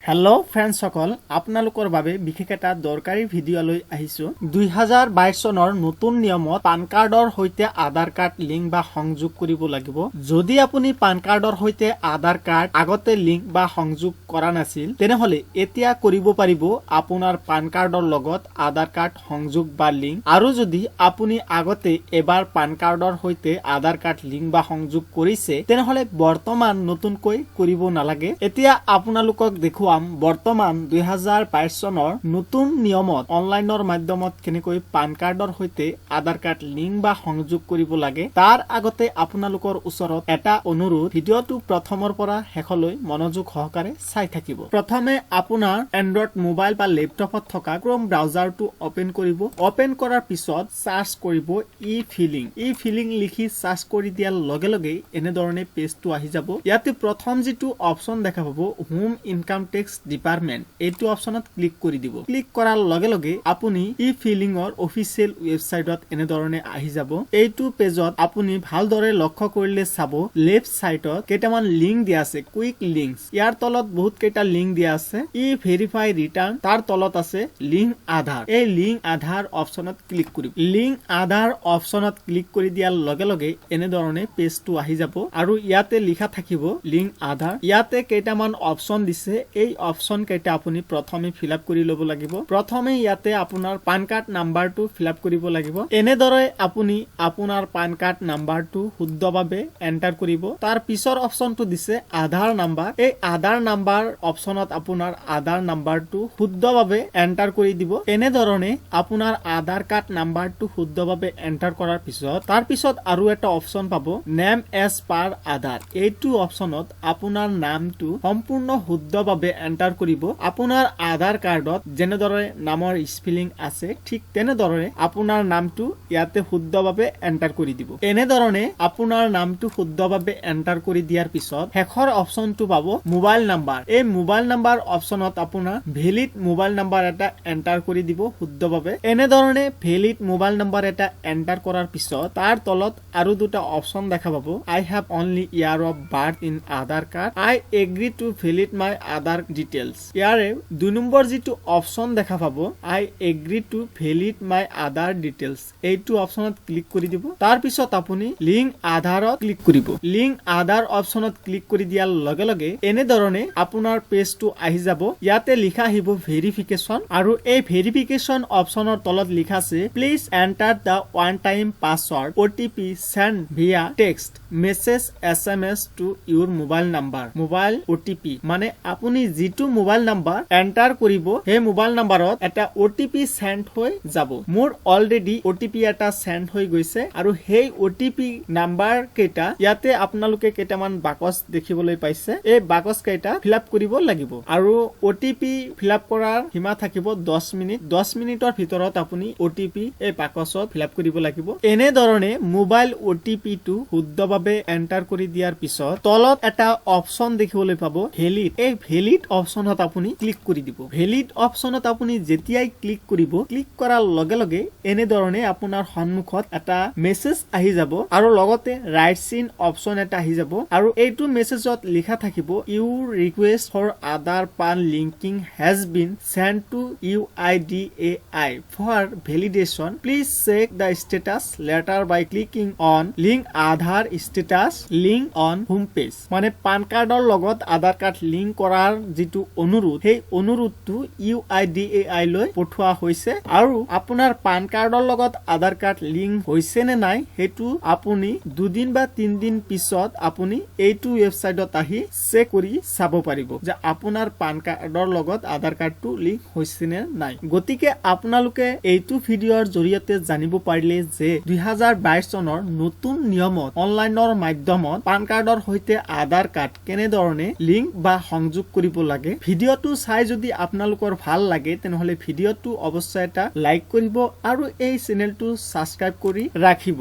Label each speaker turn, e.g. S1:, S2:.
S1: Hello' ফ্ৰেণ্ডছসকল, আপোনালোকৰ বাবে বিশেষ এটা দৰকাৰী ভিডিঅ' লৈ আহিছোঁ। 2022 চনৰ নতুন নিয়মত পান কাৰ্ডৰ সৈতে আধাৰ কাৰ্ড লিংক বা সংযোগ কৰিব লাগিব। যদি আপুনি পান কাৰ্ডৰ সৈতে আধাৰ কাৰ্ড আগতে লিংক বা সংযোগ কৰা নাছিল, তেনেহ'লে এতিয়া কৰিব পাৰিব আপোনাৰ পান কাৰ্ডৰ লগত আধাৰ কাৰ্ড সংযোগ বা লিংক। আৰু যদি আপুনি আগতে এবাৰ পান কাৰ্ডৰ সৈতে আধাৰ কাৰ্ড লিংক বা সংযোগ কৰিছে, তেনেহ'লে বৰ্তমান নতুনকৈ কৰিব নালাগে। এতিয়া আপোনালোকক দেখুৱাম বৰ্তমান 2022 চনৰ নতুন নিয়মত অনলাইনৰ মাধ্যমত কেনেকৈ পান কাৰ্ডৰ সৈতে আধাৰ কাৰ্ড লিংক বা সংযোগ কৰিব লাগে। তাৰ আগতে আপোনালোকৰ ওচৰত এটা অনুৰোধ, ভিডিঅ'টো প্ৰথমৰ পৰা শেষলৈ মনোযোগ সহকাৰে চাই থাকিব। প্ৰথমে আপোনাৰ এণ্ড্ৰইড মোবাইল বা লেপটপত থকা ক্ৰম ব্ৰাউজাৰটো অপেন কৰিব। অপেন কৰাৰ পিছত চাৰ্চ কৰিব ই ফিলিং। ই ফিলিং লিখি চাৰ্চ কৰি দিয়াৰ লগে লগে এনেধৰণে পেজটো আহি যাব। ইয়াতে প্ৰথম যিটো অপশ্যন দেখা পাব, হোম ইনকাম টেক্স ডিপাৰ্টমেণ্ট, এইটো অপশ্যনত ক্লিক কৰি দিব। ক্লিক কৰাৰ লগে লগে আপুনি ই ফিলিঙৰ অফিচিয়েল ৱেবছাইটত এনেধৰণে আহি যাব। এইটো পেজত আপুনি ভালদৰে লক্ষ্য কৰিলে চাব, লেফ্ট চাইডত কেইটামান লিংক দিয়া আছে, কুইক লিংকছ। ইয়াৰ তলত বহুত কেইটা লিংক দিয়া আছে। ই ভেৰিফাই ৰিটাৰ্ণ, তাৰ তলত আছে লিংক আধাৰ। এই লিংক আধাৰ অপশ্যনত ক্লিক কৰিব। লিংক আধাৰ অপশ্যনত ক্লিক কৰি দিয়াৰ লগে লগে এনেধৰণে পেজটো আহি যাব আৰু ইয়াতে লিখা থাকিব লিংক আধাৰ। ইয়াতে কেইটামান অপশ্যন দিছে। এই অপশ্যন কেইটা আপুনি প্ৰথমে ফিল আপ কৰি ল'ব লাগিব। প্ৰথমে ইয়াতে আপোনাৰ পান কাৰ্ড নাম্বাৰটো ফিল আপ কৰিব লাগিব। এনেদৰে আপুনি আপোনাৰ পান কাৰ্ড নাম্বাৰটো শুদ্ধভাৱে এণ্টাৰ কৰিব। তাৰ পিছৰ অপশ্যনটো দিছে আধাৰ নাম্বাৰ। এই আধাৰ নাম্বাৰ অপশ্যনত আপোনাৰ আধাৰ নাম্বাৰটো শুদ্ধভাৱে এণ্টাৰ কৰি দিব। এনেধৰণে আপোনাৰ আধাৰ কাৰ্ড নাম্বাৰটো শুদ্ধভাৱে এণ্টাৰ কৰাৰ পিছত, তাৰ পিছত আৰু এটা অপশ্যন পাব, নেম এজ পাৰ আধাৰ। এইটো অপশ্যনত আপোনাৰ নামটো সম্পূৰ্ণ শুদ্ধভাৱে এণ্টাৰ কৰিব। আপোনাৰ আধাৰ কাৰ্ডত যেনেদৰে নামৰ স্পেলিং আছে, ঠিক তেনেদৰে আপোনাৰ নামটো ইয়াতে শুদ্ধভাৱে এণ্টাৰ কৰি দিব। এনেধৰণে আপোনাৰ নামটো শুদ্ধভাৱে এণ্টাৰ কৰি দিয়াৰ পিছত শেষৰ অপশ্যনটো পাব, মোবাইল নাম্বাৰ। এই মোবাইল নাম্বাৰ অপশ্যনত আপোনাৰ ভেলিড মোবাইল নাম্বাৰ এটা এণ্টাৰ কৰি দিব শুদ্ধভাৱে। এনেধৰণে ভেলিড মোবাইল নাম্বাৰ এটা এণ্টাৰ কৰাৰ পিছত তাৰ তলত আৰু দুটা অপশ্যন দেখা পাব, "I have only year of birth in Aadhaar card. I agree to valid my Aadhaar details." ইয়াৰে 2 নম্বৰ যিটো অপশ্যন দেখা পাব, "I agree to valid my Aadhaar details", এইটো অপশ্যনত ক্লিক কৰি দিব। তাৰপিছত আপুনি লিংক আধাৰত ক্লিক কৰিব। লিংক আধাৰ অপশ্যনত ক্লিক কৰি দিয়াৰ লগে লগে এনেধৰণে আপোনাৰ পেজটো আহি যাব। ইয়াতে লিখা আহিব ভেৰিফিকেশ্যন আৰু এই ভেৰিফিকেশ্যন অপশ্যনৰ তলত লিখা আছে, "Please enter the one time password OTP send via text message, SMS to your mobile number." Mobile OTP মানে আপুনি যিটো মোবাইল নাম্বাৰ এণ্টাৰ কৰিব, সেই মোবাইল নাম্বাৰত এটা অ' টি পি চেণ্ড হৈ যাব। মোৰ অলৰেডি অ' টি পি এটা চেণ্ড হৈ গৈছে আৰু সেই অ' টি পি নাম্বাৰ কেইটা ইয়াতে আপোনালোকে কেইটামান বাকচ দেখিবলৈ পাইছে, এই বাকচ কেইটা ফিল আপ কৰিব লাগিব। আৰু অ' টি পি ফিল আপ কৰাৰ সীমা থাকিব 10 মিনিট। 10 মিনিটৰ ভিতৰত আপুনি অ' টি পি এই বাকচত ফিল আপ কৰিব লাগিব। এনেধৰণে মোবাইল অ' টি পিটো শুদ্ধভাৱে এণ্টাৰ কৰি দিয়াৰ পিছত তলত এটা অপশ্যন দেখিবলৈ পাব, ভেলিড। এই ভেলিড অপশ্যনত আপুনি ক্লিক কৰি দিব। ভেলিড অপশ্যনত আপুনি যেতিয়াই ক্লিক কৰিব, ক্লিক কৰাৰ লগে লগে এনেধৰণে আপোনাৰ সন্মুখত এটা মেছেজ আহি যাব আৰু লগতে ৰাইট চিন অপশ্যন এটা আহি যাব। আৰু এইটো মেছেজত লিখা থাকিব, "Your request for Aadhaar PAN linking has been send to UIDAI for validation. Please check the status later by clicking on 'Link Aadhaar status' link on home page." মানে পান কাৰ্ডৰ লগত আধাৰ কাৰ্ড লিংক কৰাৰ যিটো অনুৰোধ, সেই অনুৰোধটো U I D A I লৈ পঠোৱা হৈছে আৰু আপোনাৰ পান কাৰ্ডৰ লগত আধাৰ কাৰ্ড লিংক হৈছে নে নাই, সেইটো আপুনি 2 দিন বা 3 দিন পিছত আপুনি এইটো ৱেবছাইটত আহি চেক কৰি চাব পাৰিব যে আপোনাৰ পান কাৰ্ডৰ লগত আধাৰ কাৰ্ডটো লিংক হৈছে নে নাই। গতিকে আপোনালোকে এইটো ভিডিঅ'ৰ জৰিয়তে জানিব পাৰিলে যে 2022 চনৰ নতুন নিয়মত অনলাইনৰ মাধ্যমত পান কাৰ্ডৰ সৈতে আধাৰ কাৰ্ড কেনেধৰণে লিংক বা সংযোগ কৰিব লাগে। ভিডিঅ'টো চাই যদি আপোনালোকৰ ভাল লাগে, তেনেহ'লে ভিডিঅ'টো অৱশ্যে এটা লাইক কৰিব আৰু এই চেনেলটো ছাবস্ক্ৰাইব কৰি ৰাখিব।